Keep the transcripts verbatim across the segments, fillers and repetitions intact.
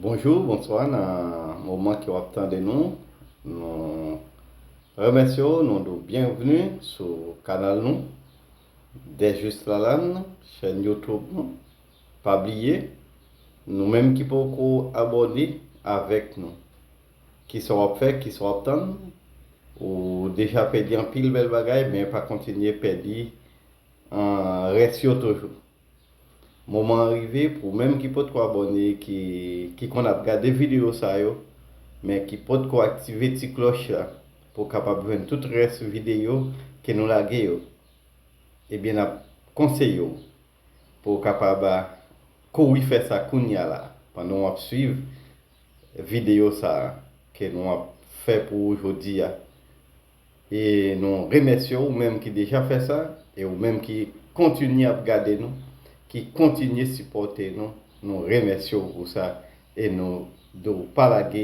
Bonjou, bonswa, nan moman ke w ap tande nou. Nou remèsye w, nou di w byenvni sou kanal nou, Dèjis Lalann, chèn YouTube nou. Pa bliye, nou menm ki poko abòne avèk nou, kisa w ap fè, kisa w ap tann, ou deja pèdi anpil bèl bagay, men pa kontinye pèdi, ah, rès yo toujou. Moman an rive pou ou menm ki potko abòne, ki, ki konn ap gade videyo sa yo, men ki potko aktive ti klòch la, pou w kapab jwenn tout rès videyo ke nou lage yo. Ebyen, n ap konseye w pou w kapab, ah, kouri fè sa kounye a la, pandan w ap swiv videyo sa a ke nou ap fè pou ou jodi a. E nou remèsye w, ou menm ki deja fè sa, e ou menm ki kontinye ap gade nou, ki kontinye sipòte nou, nou remèsye w pou sa, e nou di w pa lage,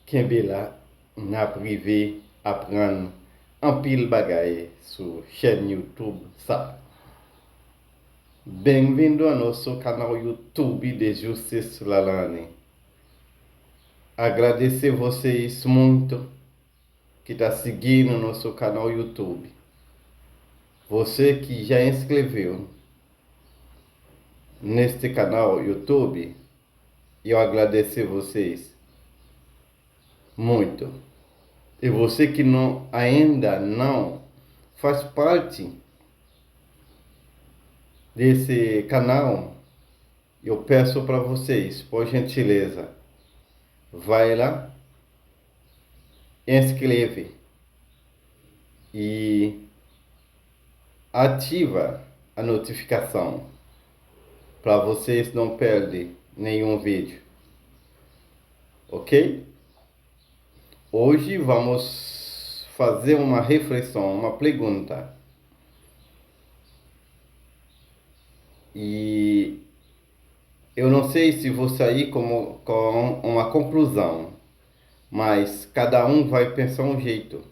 kenbe la, n ap rive aprann anpil bagay sou chèn YouTube sa. Bem-vindo ao nosso canal YouTube Dejis Lalann. Agradece vocês muito que está seguindo nosso canal YouTube. Você que já inscreveu neste canal YouTube, eu agradeço vocês muito. E você que não, ainda não faz parte desse canal, eu peço para vocês, por gentileza, vai lá, inscreve e ativa a notificação para vocês não perderem nenhum vídeo. Ok? Hoje vamos fazer uma reflexão, uma pergunta. E eu não sei se vou sair como, com uma conclusão, mas cada um vai pensar um jeito.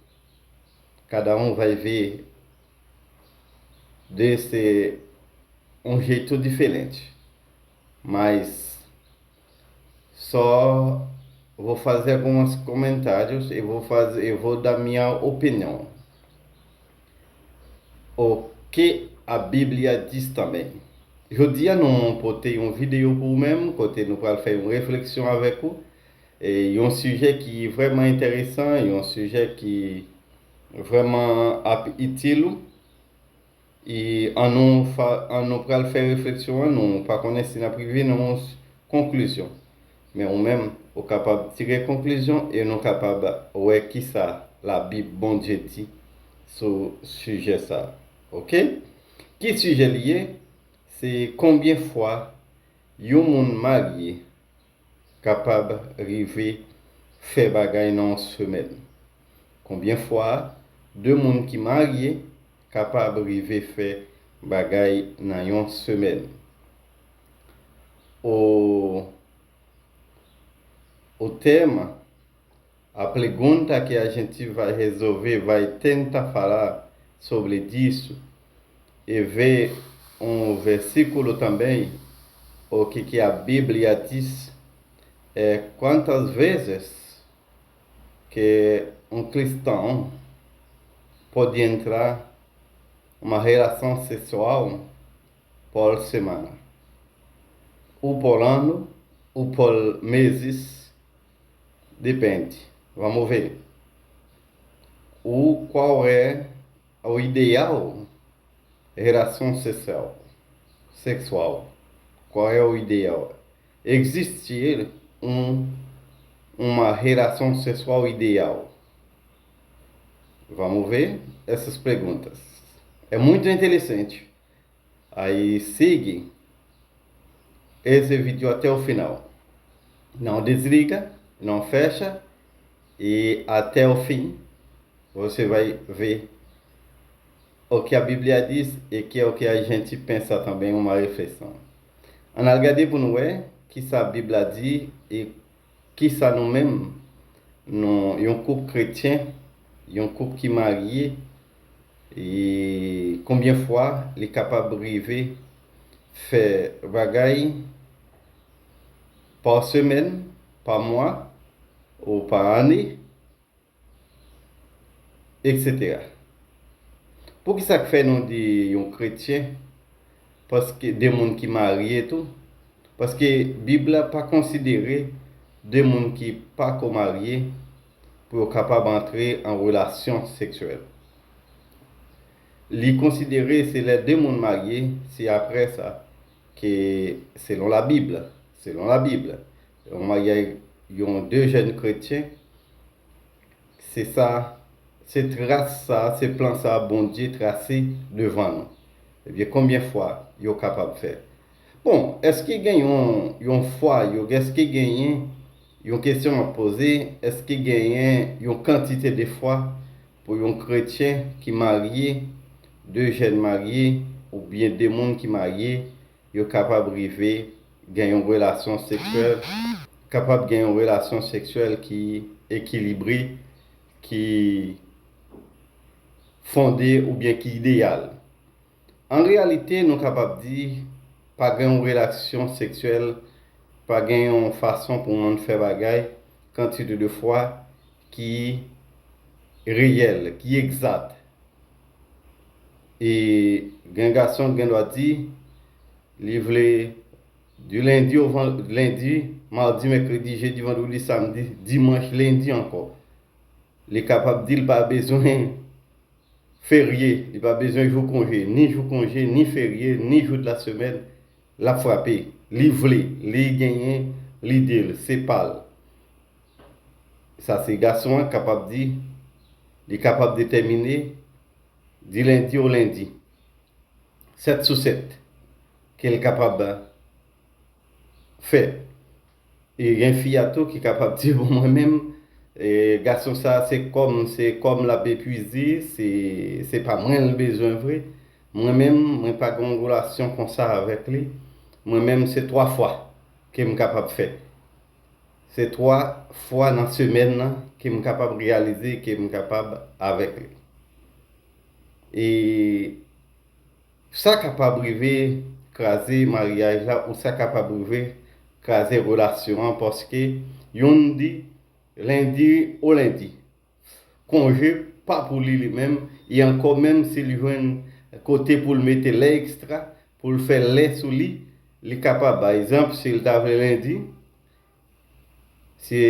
Cada um vai ver desse um jeito diferente. Mas só vou fazer alguns comentários e vou fazer, eu vou dar minha opinião. O que a Bíblia diz também. Jodi a nou pote yon videyo pou ou menm, kote nou pral fè yon refleksyon avèk ou. E yon sijè ki vrèman enteresan, yon sijè ki vrèman ap itil ou. E an nou, fa- an nou pral fè refleksyon an, nou pa konnen si n ap rive nan yon s- konklizyon. Men ou menm, ou kapab tire konklizyon e nou kapab wè kisa Labib Bondye di sou sijè sa a. Ok? Ki sijè li ye? Se konbyen fwa yon moun marye kapab rive fè bagay nan yon semèn? Konbyen fwa de moun ki marye kapab rive fè bagay nan yon semèn? O, o tema, a pergunta que a gente vai resolver, vai tentar falar sobre disso e ver um versículo também, o que que a Bíblia diz, é quantas vezes que um cristão pode entrar uma relação sexual por semana, ou por ano, ou por meses, depende. Vamos ver. O qual é o ideal relação sexual? Sexual. Qual é o ideal? Existe um, uma relação sexual ideal? Vamos ver essas perguntas. É muito interessante. Aí siga esse vídeo até o final. Não desliga, não fecha e até o fim você vai ver o que a Bíblia diz e que é o que a gente pensa também, uma reflexão. Ann al gade pou nou wè kisa Bib la di e kisa nou menm, nou, yon koup kretyen, yon koup ki marye, e konbyen fwa li kapab rive fè bagay pa semèn, pa mwa, ou pa ane, etsetera. Poukisa k fè nou di yon kretyen? Paske de moun ki marye tou. Paske Bib la pa konsidere de moun ki pa ko marye pou yo kapab antre an relasyon seksyèl. Li konsidere se lè de moun marye, se apre sa ke, selon Labib, selon Labib, yon maryaj yon de jèn kretyen, se sa, se tras sa, se plan sa Bondye trase devan nou. Ebyen, konbyen fwa yo kapab fè? Bon, èske gen yon, yon fwa, yo, èske genyen, yon kesyon m ap poze, èske genyen yon kantite de fwa pou yon kretyen ki marye, de jèn marye, oubyen de moun ki marye, yo kapab rive gen yon relasyon seksyèl, kapab gen yon relasyon seksyèl ki ekilibre, ki fonde oubyen ki ideyal? An reyalite, nou kapab di, pa gen yon relasyon seksyèl, pa gen yon fason pou moun fè bagay, kantite de fwa ki reyèl, ki egzat. E gen gason gen dwa di, li vle di lendi o van-, lendi, madi, mèkredi, jedi, vandredi, samdi, dimanch, lendi ankò. Li kapab di l pa bezwen ferye, li pa bezwen jou konje, ni jou konje, ni ferye, ni jou de la semèn, l ap frape. Li vle, li genyen lide l, se pa l. Sa se gason an kapab di, li kapab detèmine, di lendi o lendi, sèt sou sèt, ke l kapab fè. E gen fi a tou ki kapab di, bon, mwen menm, e, gason sa, se kòm, se kòm l ap epwize, se, se pa mwen l bezwen vre. Mwen menm, mwen pa gen yon relasyon konsa avèk li. Mwen menm, se twa fwa ke m kapab fè. Se twa fwa nan semèn nan ke m kapab reyalize ke m kapab avèk li. E sa kapab rive kraze maryaj la, ou sa kapab rive kraze relasyon an, paske youn di, lendi o lendi, konje pa pou li, li menm, e ankò menm si li jwenn kote pou l mete lè ekstra, pou l fè lè sou li, li kapab. Pa egzanp, si l ta vle lendi, se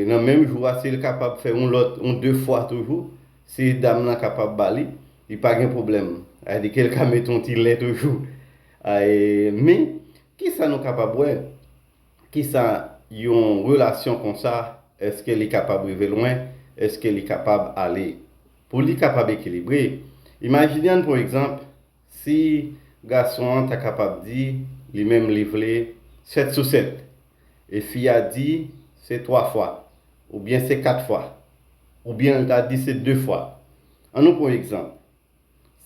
nan menm jou a, si l kapab fè yon lòt, yon de fwa toujou, si dam nan kapab ba li, li pa gen pwoblèm. Sa vle di ke l ka mete yon ti lè toujou. A, e, men, kisa nou kapab wè? Kisa yon relasyon konsa, èske li kapab rive lwen? Èske li kapab ale? Pou li kapab ekilibre, imajine, ann pran egzanp, si gason an ta kapab di, li menm li vle sèt sou sèt, e fi a di se twa fwa, oubyen se kat fwa, oubyen l ta di se de fwa. Ann nou pran egzanp.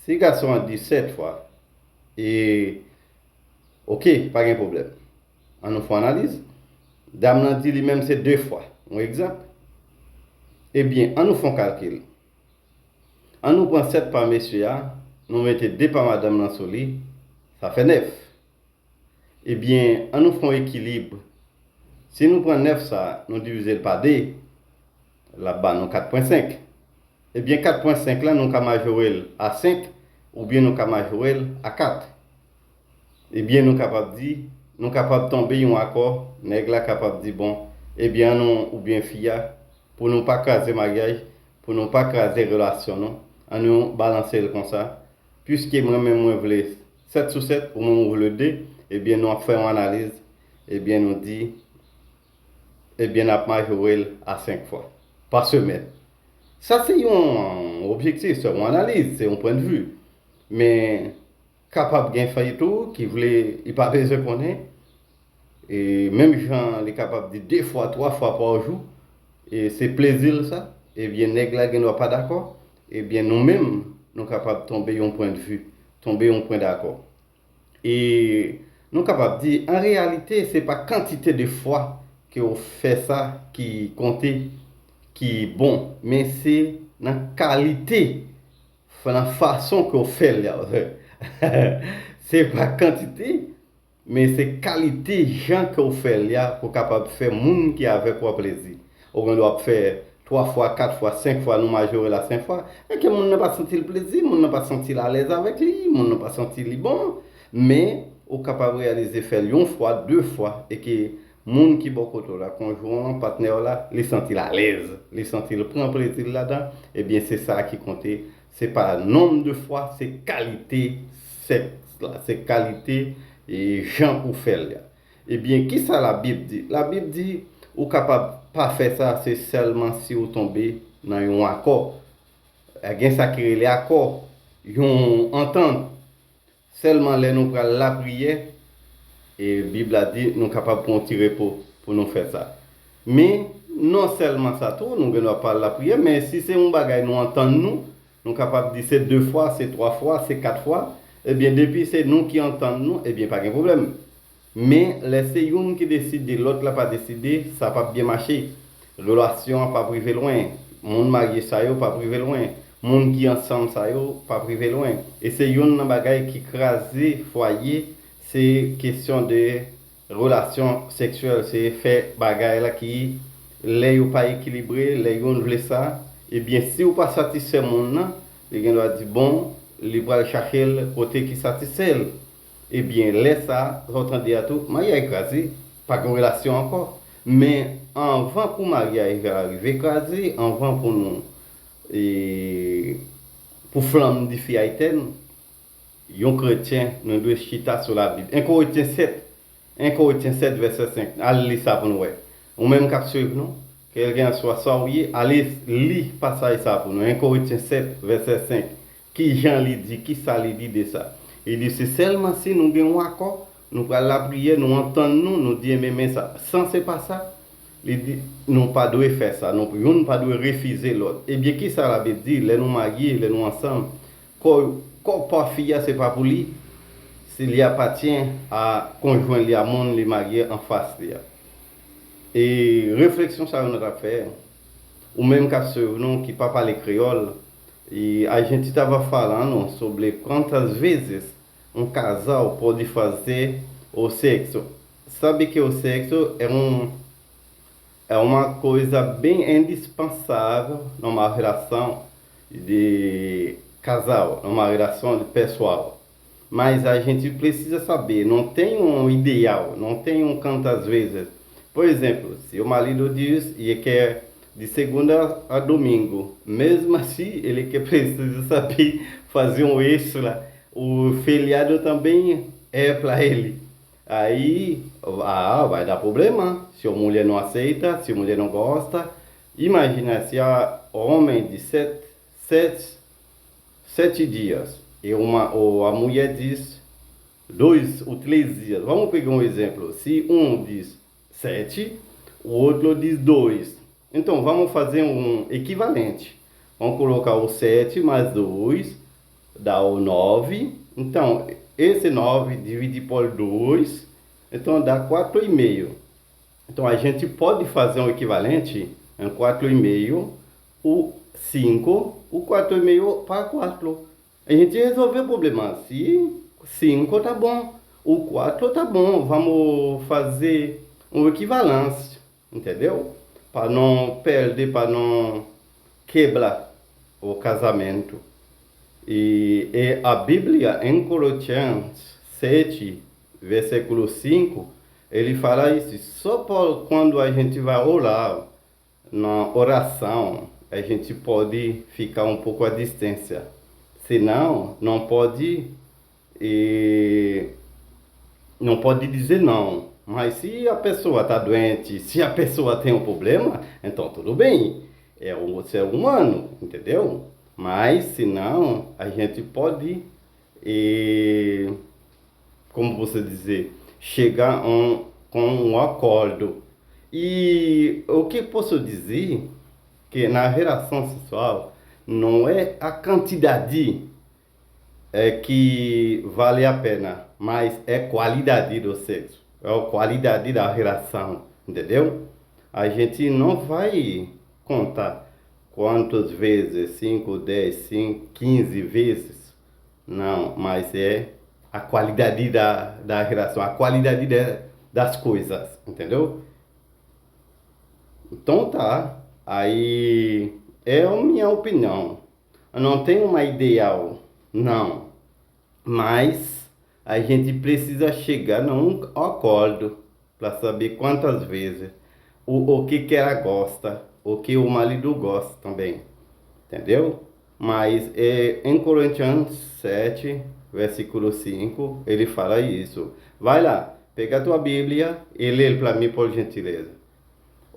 Si gason an di sèt fwa, e, oke, pa gen pwoblèm. Ann nou fè yon analiz. Dam nan di li menm se de fwa. Yon egzanp. Ebyen, ann nou fè yon kalkil. Ann nou pran sèt pa mesye a, nou mete de pa madanm nan sou li, sa fè nèf. Ebyen, ann nou fè yon ekilib. Si nou pran nèf sa, nou divize l pa de, l ap ba nou kat pwen senk. Ebyen, kat pwen senk la, nou ka majore l a senk, oubyen nou ka majore l a kat. Ebyen, nou kapab di, nou kapab tonbe yon akò, nèg la kapab di, bon, ebyen, ann nou, oubyen fi a, pou nou pa kraze maryaj, pou nou pa kraze relasyon nou, ann nou balanse l konsa, piske mwen menm mwen vle sèt sou sèt, ou menm ou vle de, ebyen, nou ap fè yon analiz, ebyen, nou di, ebyen, n ap majore l a senk fwa pa semèn. Sa se yon objektif, se yon analiz, se yon pwennvi. Men, kapab gen fanm tou ki vle, li pa bezwen konnen. E menm jan li kapab di de fwa, twa fwa pa jou, e se plezi l sa, ebyen, nèg la gen dwa pa dakò, ebyen, nou menm, nou kapab tonbe yon pwennvi, tonbe yon pwen dakò. E nou kapab di, an reyalite, se pa kantite de fwa ke w fè sa ki konte, ki bon, men se nan kalite, nan fason ke w fè l. Se pa kantite, Men se kalite jan ke w fè l ya pou kapab fè moun ki avèk ou an plezi. Ou gen dwa ap fè twa fwa, kat fwa, senk fwa, nou majore l a senk fwa, men ke moun nan pa santi l plezi, moun nan pa santi l alèz avèk li, moun nan pa santi li bon, men ou kapab reyalize fè l yon fwa, de fwa, e ke moun ki bò kote w la, konjwen w lan, patnè w la, li santi l alèz, li santi l pran plezi l ladan, ebyen se sa ki konte. Se pa nonb de fwa, se kalite sèks la, se kalite e jan ou fè l la. Ebyen, kisa Labib di? Labib di ou kapab pa fè sa, se sèlman si ou tonbe nan yon akò. Gen sa ki rele akò, yon antant. Sèlman lè nou pral lapriyè, e Bib la di nou kapab pran yon ti repo pou nou fè sa. Men, non sèlman sa tou, nou gen dwa pa al lapriyè, men si se yon bagay nou antann nou, nou kapab di se de fwa, se twa fwa, se kat fwa, ebyen, depi se nou ki antann nou, ebyen, pa gen pwoblèm. Men, lè se youn ki deside, lòt la pa deside, sa p ap byen mache. Relasyon an p ap rive lwen. Moun marye sa yo p ap rive lwen. Moun ki ansanm sa yo p ap rive lwen. E se youn nan bagay ki kraze fwaye, se kesyon de relasyon seksyèl, se fè bagay la ki, lè yo pa ekilibre, lè youn vle sa, ebyen, si w pa satisfè moun nan, li gen dwa di, bon, li pral chache l kote ki satisfè l. Ebyen, lè sa, sa w tande a tou, maryaj kraze, pa gen relasyon ankò. Men, anvan pou maryaj la rive kraze, anvan pou nou, e, pou flanm dife a etèn, yon kretyen, nou dwe chita sou Labib. En Korentyen sèt, en Korentyen sèt, vèsè senk. Al li sa pou nou wè. Ou menm k ap swiv nou, kèlkeswa sa w ye, ale li pasaj sa pou nou. En Korentyen sèt, vèsè senk. Ki jan li di, ki sa li di de sa? Li di, se sèlman si nou gen yon akò, nou pral lapriyè, nou antann nou, nou di, enben, men sa. San se pa sa, li di, nou pa dwe fè sa, nou, youn pa dwe refize lòt. Ebyen, ki sa Labib di? Lè nou marye, lè nou ansanm, kò, kò pa fi a, se pa pou li, se li apatyen a konjwen li, a moun li marye anfas li a. E refleksyon sa yo nou t ap fè, ou menm k ap swiv nou, ki pa pale kreyòl, e a gente estava falando sobre quantas vezes um casal pode fazer o sexo. Sabe que o sexo é um, é uma coisa bem indispensável numa relação de casal, numa relação de pessoal. Mas a gente precisa saber, não tem um ideal, não tem um quantas vezes. Por exemplo, se o marido diz e quer de segunda a domingo, mesmo assim ele que precisa saber fazer um extra, o feriado também é para ele. Aí, ah, vai dar problema. Se a mulher não aceita, se a mulher não gosta, imagina se a homem de sete, sete, sete dias e uma, ou a mulher diz dois ou três dias. Vamos pegar um exemplo. Se um diz sete, o outro diz dois. Então, vamos fazer um equivalente. Vamos colocar o sete mais dois dá o nove. Então, esse nove divide por dois, então dá quatro e meio. Então, a gente pode fazer um equivalente em quatro e meio, o cinco, o quatro e meio para quatro. A gente resolveu o problema. Se cinco tá bom, o quatro tá bom, vamos fazer um equivalência, entendeu? Para não perder, para não quebrar o casamento. E, e a Bíblia, em Coríntios sete, versículo cinco, ele fala isso, só por quando a gente vai orar, na oração, a gente pode ficar um pouco à distância. Senão, não pode, e, não pode dizer não. Mas se a pessoa está doente, se a pessoa tem um problema, então tudo bem. É um ser humano, entendeu? Mas, senão, a gente pode, e, como posso dizer, chegar a um, com um acordo. E o que posso dizer que na relação sexual não é a quantidade é que vale a pena, mas é qualidade do sexo, é a qualidade da relação, entendeu? A gente não vai contar quantas vezes, cinco, dez, cinco, quinze vezes, não, mas é a qualidade da, da relação, a qualidade de, das coisas, entendeu? Então tá, aí é a minha opinião. Eu não tenho uma ideal, não. Mas a gente precisa chegar num acordo para saber quantas vezes o, o que que ela gosta, o que o marido gosta também. Entendeu? Mas é, em Coríntios sete, versículo cinco, ele fala isso. Vai lá, pega a tua Bíblia e lê ele para mim, por gentileza.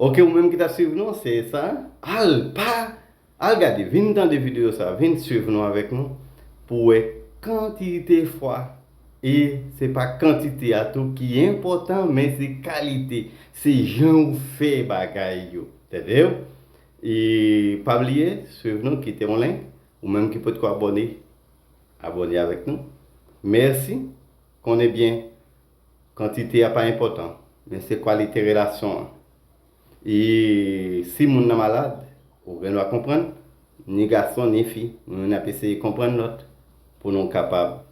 Ok, ou menm ki ta swiv nou, se sa. Al, pa, al gade, vin tande videyo sa, vin swiv nou avèk nou pou wè kantite fwa. E se pa kantite a tou ki enpòtan, men se kalite, se jan ou fè bagay yo. Tande? E pa bliye, swiv nou, kite yon like. Ou menm ki potko abòne, abòne avèk nou. Mèsi. Konnen byen, kantite a pa enpòtan, men se kwalite relasyon an. E si moun nan malad, ou gen dwa konprann, ni gason, ni fi, nou menm n ap eseye konprann lòt, pou nou kapab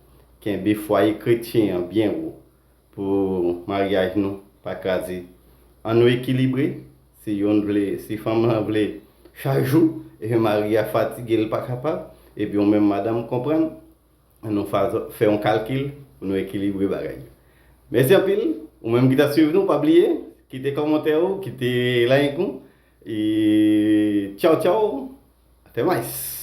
kenbe fwaye kretyen an byen wo, pou maryaj nou pa kraze. Ann nou ekilibre, si youn vle, si fanm lan vle chak jou, e mari a fatige, l pa kapab, epi ou menm madanm konprann, ann nou fa-, fè yon kalkil pou nou ekilibre bagay yo. Mèsi anpil, ou menm ki ta swiv nou, pa bliye, kite kòmantè ou, kite like ou, e tchaw tchaw, até mais!